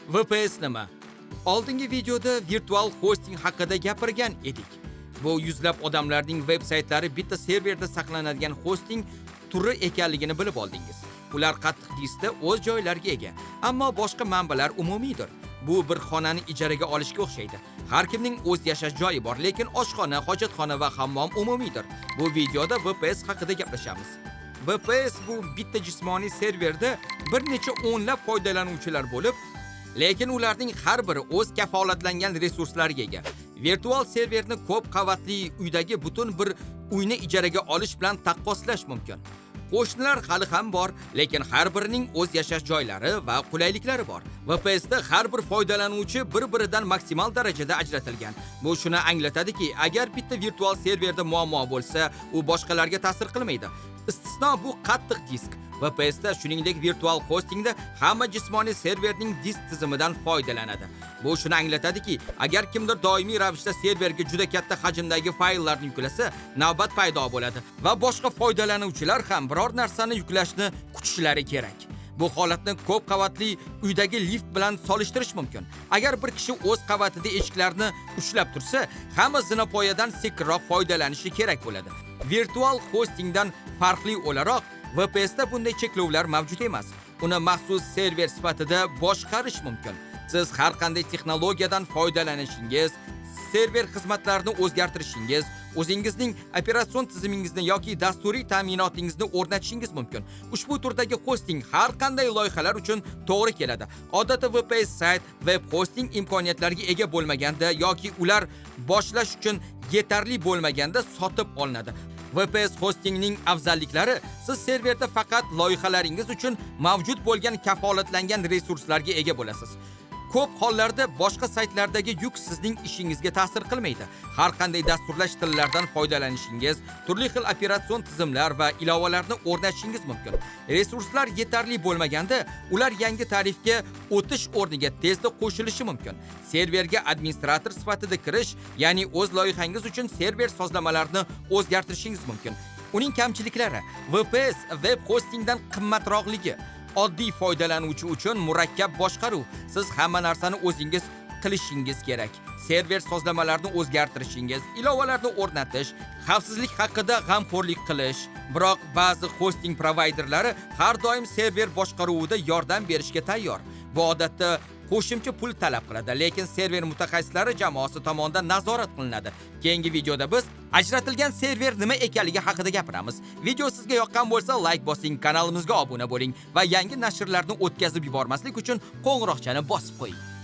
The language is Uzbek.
VPS nima? Oldingi videoda virtual hosting haqida gapirgan edik. Bu yuzlab odamlarning veb saytlari bitta serverda saqlanadigan hosting turi ekanligini bilib oldingiz. Ular qattiq diskda o'z joylariga ega, ammo boshqa manbalar umumiydir. Bu bir xonani ijaraga olishga o'xshaydi. Har kimning o'z yashash joyi bor, lekin oshxona, hojatxona va hammom umumiydir. Bu videoda VPS haqida gaplashamiz. VPS bu bitta jismoniy serverda bir necha o'nlab foydalanuvchilar bo'lib, lekin ularning har biri o'z kafolatlangan resurslariga ega. Virtual serverni ko'p qavatli uydagi butun bir uyni ijaraga olish bilan taqqoslash mumkin. Qo'shnilar hali ham bor, lekin har birining o'z yashash joylari va qulayliklari bor. VPSda har bir foydalanuvchi bir-biridan maksimal darajada ajratilgan. Bu shuni anglatadiki, agar bitta virtual serverda muammo bo'lsa, u boshqalarga ta'sir qilmaydi. Istisno bu qattiq disk. VPSda, shuningdek virtual hostingda hamma jismoniy serverning disk tizimidan foydalanadi. Bu shuni anglatadiki, agar kimdir doimiy ravishda serverga juda katta hajmdagi fayllarni yuklasa, navbat paydo bo'ladi va boshqa foydalanuvchilar ham biror narsani yuklashni kutishlari kerak. Bu holatni ko'p qavatli uydagi lift bilan solishtirish mumkin. Agar bir kishi o'z qavatida eshiklarni ushlab tursa, hamma zinapoyadan sekinroq foydalanishi kerak bo'ladi. Virtual hostingdan farqli o'laroq, VPSda bunday cheklovlar mavjud emas. Uni maxsus server sifatida boshqarish mumkin. Siz har qanday texnologiyadan foydalanishingiz, server xizmatlarini o'zgartirishingiz, o'zingizning operatsion tizimingizni yoki dasturiy ta'minotingizni o'rnatishingiz mumkin. Ushbu turdagi hosting har qanday loyihalar uchun to'g'ri keladi. Odatda VPS sayt web hosting imkoniyatlariga ega bo'lmaganda yoki ular boshlash uchun yetarli bo'lmaganda sotib olinadi. VPS hostingning afzalliklari: siz serverda faqat loyihalaringiz uchun mavjud bo'lgan kafolatlangan resurslarga ega bo'lasiz. Ko'p hollarda boshqa saytlardagi yuk sizning ishingizga ta'sir qilmaydi. Har qanday dasturlash tillaridan foydalanishingiz, turli xil operatsion tizimlar va ilovalarni o'rnatishingiz mumkin. Resurslar yetarli bo'lmaganda, ular yangi tarifga o'tish o'rniga tezda qo'shilishi mumkin. Serverga administrator sifatida kirish, ya'ni o'z loyihangiz uchun server sozlamalarini o'zgartirishingiz mumkin. Uning kamchiliklari: VPS web hostingdan qimmatroqligi, oddiy foydalanuvchi uchun murakkab boshqaruv. Siz hamma narsani o'zingiz qilishingiz kerak. Server sozlamalarini o'zgartirishingiz, ilovalarni o'rnatish, xavfsizlik haqida g'amxo'rlik qilish. Biroq ba'zi hosting provayderlari har doim server boshqaruvida yordam berishga tayyor. Bu odatda qo'shimcha pul talab qiladi, lekin server mutaxassislari jamoasi tomonidan nazorat qilinadi. Keyingi videoda biz ajratilgan server nima ekanligi haqida gapiramiz. Video sizga yoqqan bo'lsa, like bosing, kanalimizga obuna bo'ling va yangi nashrlarni o'tkazib yubormaslik uchun qo'ng'iroqchani bosib qo'ying.